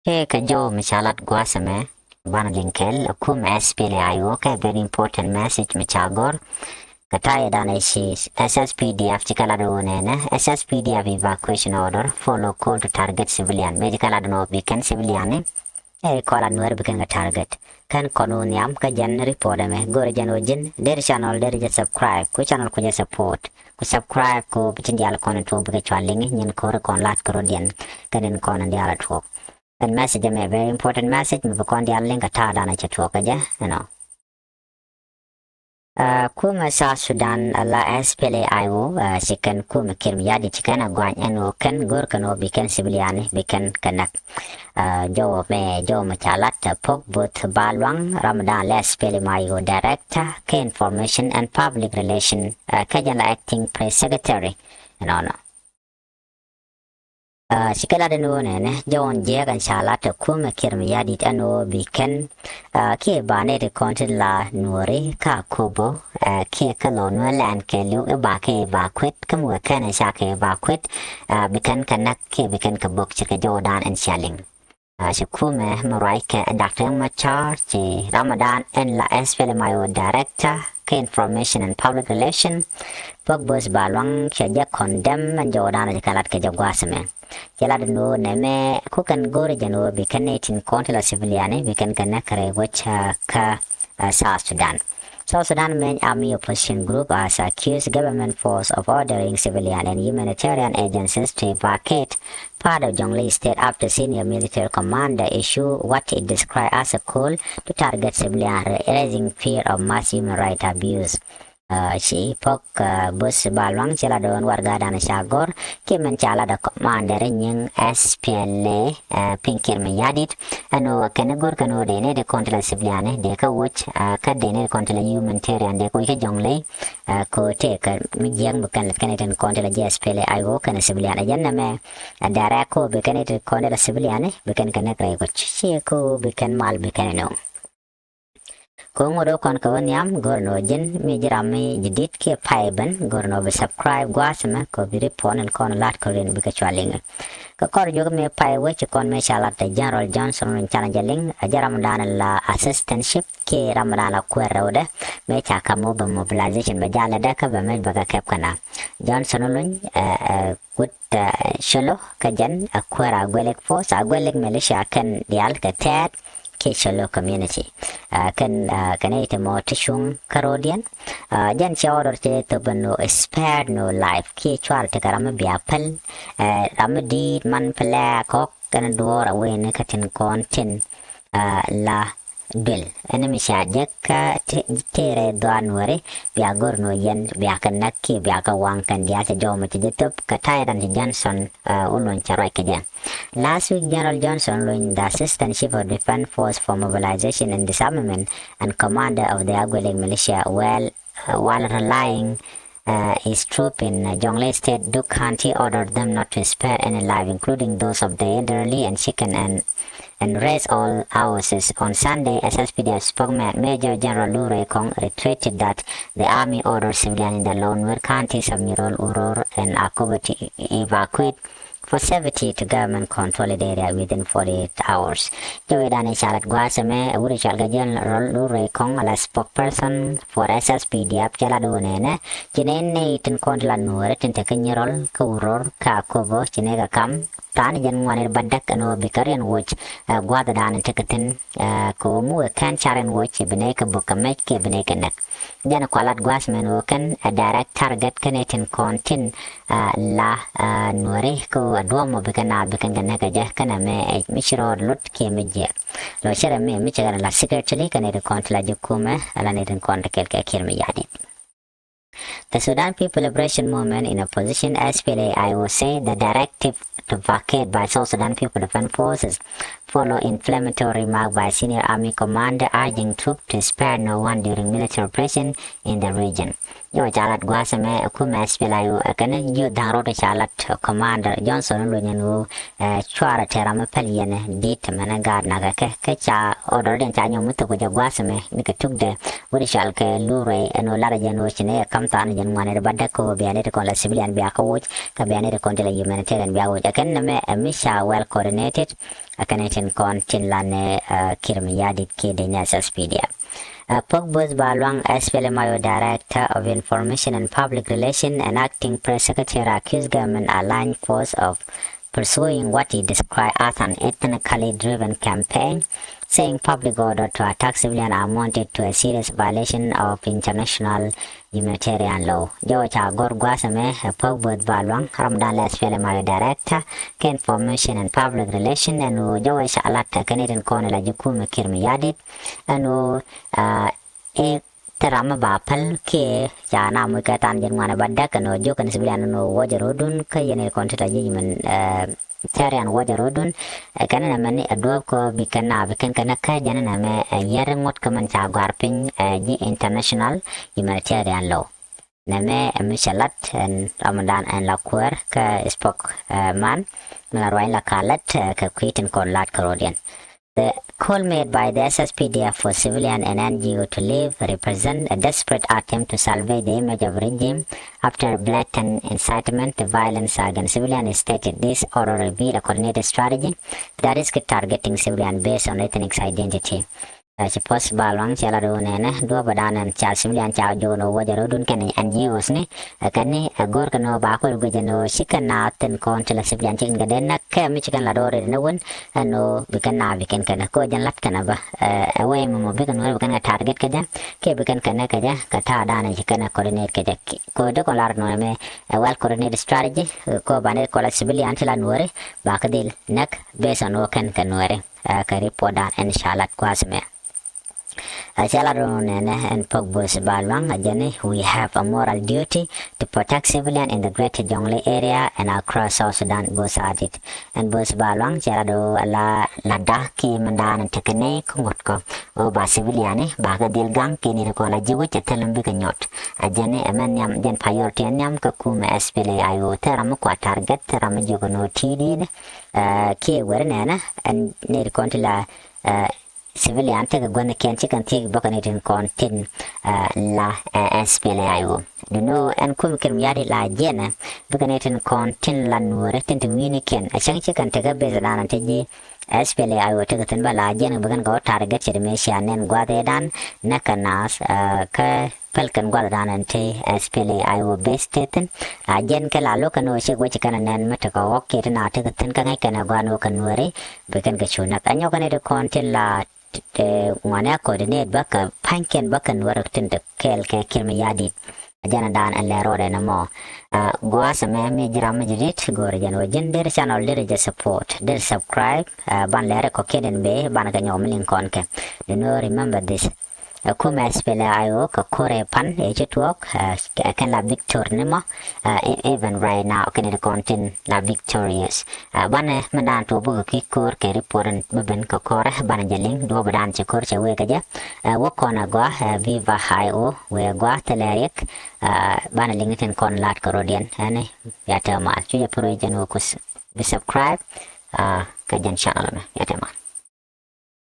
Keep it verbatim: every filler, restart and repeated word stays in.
Kɛ jɔw mi ca lat gua̱a̱th ɛmɛ banɛ liŋ kɛl ɛ kum S P L A I O kɛ very important message mi ca gɔ̱r. Kɛ ta̱yɛ danɛ ci S S P D F ci kɛ lat wä nɛnɛ S S P D F evacuation order, follow call to target civilian. Mëë ci kɛ lat wä bi kɛn civilian ni ɛ kɔn la Nuɛr bi kɛn kɛ target. Kɛn kɔn wä nhiam kä jɛn report ɛmɛ go̱r jɛn wä ji̱n der channel der jɛ subscribe ku channel ku jɛ support ku subscribe ku bi tin dial kɔn tuɔk bi kɛ cua liŋ nyin ko̱r kɔn lat kɛ rot yɛn kɛn in kɔn in dial tuɔk. Kɛn message ɛmɛ very important message mi bi kɔn dial liŋ kɛ ta̱a̱ danɛ cɛ tuɔk kɛ jɛ ɛnɔ. Kumɛ South Sudan ala S P L A I O ci kɛn kumɛ Kiir Mayardit ci kɛn a guany ɛn ɣöö kɛn go̱r kɛn ɣöö bi kɛn civilian bi kɛn kɛ näk. Jɔwä mɛ jɔwä mɛ ca lat Pok Both Baluaŋ Ramadan la S P L A I O director kɛ information and public relation kɛ jɛn la acting press secretary. Ɛnɔnɔ. Ci kɛ lat ɛn ɣöö nɛnɛ jɔwä jiɛk ɛn ca lat ɛ kumɛ Kiir Mayardit ɛn ɣöö bi kɛn kiɛ ba nɛy ti kɔn ti la Nuɔri ka Akobo kiɛ kä lɔ Nuɛr lɛn kɛɛliw i̱ ba kɛ evacuate kä mi wee kɛn ɛ ca kɛ evacuate bi kɛn kɛ näk kiɛ bi kɛn kɛ bok ci kɛ jɔwdan ɛn cia liŋ. Ci kumɛ mi ruac kɛ Doctor Riek Machar ci Ramadan ɛn la S P L M I O director kɛ information and public relation. Pok Both Baluaŋ cɛ jɛ condemn ɛn jɔwdan ɛ ci kɛ lat kɛ jɛ gua̱a̱th ɛmɛ. Cɛ lat ɛn ɣöö nɛmɛ ku kɛn go̱o̱rɛ jɛn ɣöö bi kɛn nɛy tin kɔn ti la civilian bi kɛn kɛ näk kɛ rɛy wec kä South Sudan. South Sudan main army opposition group has accused government force of ordering civilian and humanitarian agencies to evacuate part of Jonglei State after senior military commander issue what it described as a call to target civilian, raising fear of mass human rights abuse. Ci Pok Both Baluaŋ ci la doon warɛga dan ca gɔ̱r kiɛ min ca la dee commander nyiŋ S P L A piny Kiir Mayardit. Ɛn ɣöö kɛn go̱r kɛn ɣöö dee nɛy ti kɔn ti la civilian dee kä wuc kä dee nɛy ti kɔn ti la humanitarian dee kä wuc kä Jonglei. Ko tëë kä mi jiäk mi kɛn lät kɛn tin kɔn ti la S P L A I O kɛn civilian ɛ jɛn nɛmɛ. Direct ko bi kɛn tin kɔn ti la civilian bi kɛn kɛ näk rɛy wuc ci ko bi kɛn mal bi kɛn nöŋ. Ko ŋot wä kɔn kɛ wä nhiam go̱r nɔ ji̱n mi ji̱ ram mi ji̱ di̱t kiɛ pay ben go̱r nɔ bi subscribe gua̱a̱th mɛ kɛ bi ri puɔn in kɔn lat kɛ rin bikɛ cua liŋ. Kɛ kɔr juɔk mi pay wä ci kɔn mi ca lat tɛ General Johnson in can jɛ liŋ a jɛ ram dan la assistantship kiɛ ram dan la kuɛr rɛwdɛ mi ca kam wä bɛ mobilization bɛ jalɛ dɛ kä bɛ mec bɛ kɛ kɛp kɛna. Johnson Olony wut Colo kä jɛn a kuäär a guɛlik force a guɛlik militia kɛn diaal kɛ tɛɛt kiɛ Colo community. Kɛn kɛn iti mɔ ti cuŋ kä rodiɛn. Jɛn cɛ order cɛ thop no spare no life kiɛ cuar ti kɛ ram mi bia päl ram mi diit man pɛlɛ kɔk kɛn duɔɔr a wen kä tin kɔn tin la duël. Ɛn mi ca jek kä tëërɛ dhuaar Nuɔri bia go̱r nɔ yɛn bia kɛ näk kiɛ bia kɛ waŋ kɛn diaal cɛ jɔw mi cɛ jɛ thop kɛ ta̱yɛ ran ci Johnson Olony cɛ ruac kɛ jɛ. Last week General Johnson Olony, the Assistant Chief of Defense Force for Mobilization and Disarmament and commander of the Agwelek militia, well, while relying his troop in Jonglei State, Duk County, ordered them not to spare any life, including those of the elderly and chicken, and, and raise all houses. On Sunday, S S P D F spokesman Major General Lurey Kong reiterated that the army ordered civilians in the Lon Nuer counties of Nyirol, Uror, and Akobo to evacuate for safety to government controlled area within forty-eight hours. Jɛ wee dan i̱ ca lat gua̱a̱th ɛmɛ ɛ wut i̱ cɔal kɛ General Lurey Kong ala spokesperson for S S P D F cɛ lat wun ɛnɛ ci nɛ nɛ i̱ tin kɔn ti la Nuɔri tin te kä Nyirol kä Uror kä Akobo ci nɛ kɛ kam tha̱a̱n jɛn ŋuan i̱ ba däk ɛn ɣöö bi kɛ riɛn woc gua̱a̱th dan i̱ tekɛ thi̱n kɛ ɣöö mi wee kɛn ca riɛn woc ci bi nɛ kɛ buk kɛ mec kiɛ bi nɛ kɛ näk. Jɛn kua lat gua̱a̱th mɛn ɣöö kɛn ɛ direct target kɛn ɛ tin kɔn tin la Nuɔri kä ɣöö a duɔ̱ɔ̱m mɔ bikɛ naath bikɛn kɛ näk kɛ jɛ kɛn ɛ mɛ ɛ mi ci rɔɔd lot kiɛ mi jiɛk. Lɔ cɛ rɛ mi mi cɛ kɛn ɛ la secretly kɛn ɛ tin kɔn ti la ji̱ kumɛ ɛ la ni tin kɔn ti kɛl kɛ Kiir Mayardit. The Sudan People Liberation Movement in opposition, S P L A I O, say the directive to vacate by South Sudan People Defense Forces follow inflammatory remark by senior army commander urging troops to spare no one during military operation in the region. Yɔ ca lat gua̱a̱th ɛmɛ ɛ kumɛ S P L A I O ɛ kɛn jiö dha̱ŋ rot ca lat commander Johnson Olony ɛn ɣöö ɛ cuarɛ tɛr ram mi päl yɛn ɛ di̱t mɛn ɛ gaat nakɛ kɛ kɛ ca order diɛn ca nyɔm mi thok kɛ jɛ gua̱a̱th ɛmɛ ni kɛ tukdɛ wut cɔal kɛ Lurey ɛn ɣöö lat ɛ jɛn ɣöö ci ni ɛ kam tha̱a̱ŋ jiɛn ŋuan ɛ bädäk kɛ ɣöö bia nɛy ti kɔn la civilian bia kɛ woc, kä bia nɛy ti kɔn ti la humanitarian bia woc. Ɛ kɛn nɛmɛ ɛ mi ca well coordinated, ɛ kɛn nɛy tin kɔn tin la nɛ, ɛ, Kiir Mayardit kiɛ dec ni S S P D F. Ɛ, Pok Both Baluang, S P L M I O Director of Information and Public Relation and Acting Press Secretary, accused government aligned force of pursuing what he described as an ethnically driven campaign, saying public order to attack civilian amounted to a serious violation of international humanitarian law. Jɔwɛ ca gɔr gua̱a̱th ɛmɛ ɛ Pok Both Baluang, ram dan la S P L M I O Director kɛ Information and Public Relation, ɛn ɣöö jɔwɛ ca lat ɛ kɛn nɛy tin kɔn la ji̱ kumɛ Kiir Mayardit, ɛn ɣöö, ah, ɛ te ram mi ba päl kiɛ ca na muc kɛ tha̱a̱ŋ jiɛn ŋuan ɛ bädäk ɛn ɣöö jiök kɛn civilian ɛn ɣöö wuɔcɛ rɔ̱dun kä yɛn nɛy kɔn ti la ji̱ human, eh, tarian wuɔcɛ rɔ̱dun. Ɛ kɛn nɛmɛ ni ɛ duɔ̱ɔ̱p kɔ bi kɛn na bi kɛn kɛn kä jɛn nɛmɛ ɛ yɛr ŋuɔ̱t kä mɛn ca gɔ̱a̱r piny ɛ ji̱ international humanitarian law. Nɛmɛ ɛ mi cɛ lat ɛn ram dan ɛn la kuäär kä spokesman mi la ruany la ka lat, eh, kɛ kui̱ tin kɔn lat kɛ rɔ̱diɛn. The call made by the S S P D F for civilian and N G O to leave represent a desperate attempt to salvage the image of regime after blatant incitement to violence against civilian stated this order reveal a coordinated strategy that is targeting civilian based on ethnic identity. Ɛ, ci Pok Baluang cɛ lat ɣöö nɛnɛ duɔ̱ɔ̱p ɛ dan ɛn ca civilian ca jɔɔn ɣöö wuɔcɛ rɔ̱dun kɛn N G Os ni, ɛ, kɛn ni ɛ go̱r kɛn ɣöö ba kɔc guic ɛn ɣöö ci kɛn naath tin kɔn ti la civilian ci kɛn kɛ dee näk kɛ mi ci kɛn la do̱r rɛy ni wän ɛn ɣöö bi kɛn naath bi kɛn kɛn kɛ ɣöö jɛn lat kɛn ɛ bä. Ɛ, ɛ wee mɔmɔ bi kɛn wee bi kɛn kɛ target kɛ jɛ kiɛ bi kɛn kɛn kɛ jɛ kɛ ta̱a̱ dan ɛ ci kɛn ɛ coordinate kɛ jɛ. Kɛ ɣöö dee kɔn lar nɔnɛ mɛ ɛ well coordinated strategy, ɛ, kɛ ɣöö ba ni kɔn la civilian ti la Nuääri ba kɛ dhil näk based on ɣöö kɛn kɛ Nuääri. Ɛ, kɛ report dan ɛn ca lat gua̱a̱th ɛmɛ. Ɛ, cɛ lat run nɛnɛ ɛn Pok Both Baluang ɛ jɛn ni, we have a moral duty to protect civilian in the greater Jonglei area and across South Sudan, Both added. Ɛn Both Baluang cɛ lat run la latda kiɛ mɛn dan tekɛ nɛy kä ŋuɔ̱t kɔ ɣöö ba civilian ni ba kɛ dhil gaŋ kiɛ ni ti kɔn la ji̱ wec ɛ thil mi bikɛ nyɔt. Ɛ jɛn ni ɛ mɛn nhiam jɛn priority ɛ nhiam kä kumɛ S P L A I O, thil ram mi kua target, thil ram mi jiök ɛn ɣöö ti̱i̱t i̱, ɛ, kiɛ weri nɛnɛ ɛn ni ti kɔn ti la, ɛ, civilian tekɛ gua̱thnikiɛn ci kɛn thiec bä kɛ ni tin kɔn tin, ɛ, la, ɛ, S P L A I O. Duno ɛn kum Kiir Mayardit la jiɛnɛ bikɛ ni tin kɔn tin la Nuääri tin ti wi̱i̱nikiɛn ɛ cäŋ ci kɛn tekɛ beth dan te ji̱ S P L A I O tekɛ thi̱n bä la jiɛn bikɛn kɛ wä target ci di mi cia nɛn gua̱th ëëdan näk kɛ naath, ɛ, kä päl kɛn gua̱th dan ɛn te S P L A I O base te thi̱n. A jiɛn kɛ la lo̱k kɛn ɣöö cik wec kɛn ɛ nɛn mi tekɛ ɣɔk kiɛ ti na tekɛ thi̱n kä ŋäc kɛn ɛ gua̱n ɣöö kɛ Nuääri bi kɛn kɛ cu näk. Ɛ nyɔk kɛn iti kɔn tin la, eh, ŋuani a coordinate bä kɛ pa̱nykiɛn bä kɛ Nuäär tin te kɛɛl kɛ Kiir Mayardit. Ɛ jɛn ɛ dan ɛ lɛr rɔɔdɛ nɔmɔ. Ɛ, gua̱a̱th ɛmɛ mi ji̱ ram mi ji̱ dit go̱o̱rɛ jɛn wä ji̱n der channel der jɛ support der subscribe, ɛ, ban lɛr ɛ kɔ̱kiɛn in bee ban kɛ nyɔk mi liŋ kɔn kɛ. Do not remember this. Ɛ, kumɛ S P L A I O kɛ ko̱r ɛ pan ɛ ci tuɔɔk, ɛ, kɛ, kɛn la victory ni mɔ, ɛ, e-, even right now kɛn in kɔn tin la victorious. Ɛ, banɛ mi dan tuɔ bukɛ ki ko̱r kɛ report in bi ben kɛ ko̱r, ɛ, banɛ jɛ liŋ duɔp dan ci ko̱r cɛ wee kɛ jɛ. Ɛ, wä kɔn ɛ gɔa, ɛ, Viva I O wee gɔa thilɛ riɛk, ɛ, banɛ liŋ ni tin kɔn lat kɛ rɔdiɛn. Ɛni ya tɛ mal cu jɛ pur jɛn wä kus bi subscribe, ɛ, kɛ jɛn channel mɛ ya tɛ mal.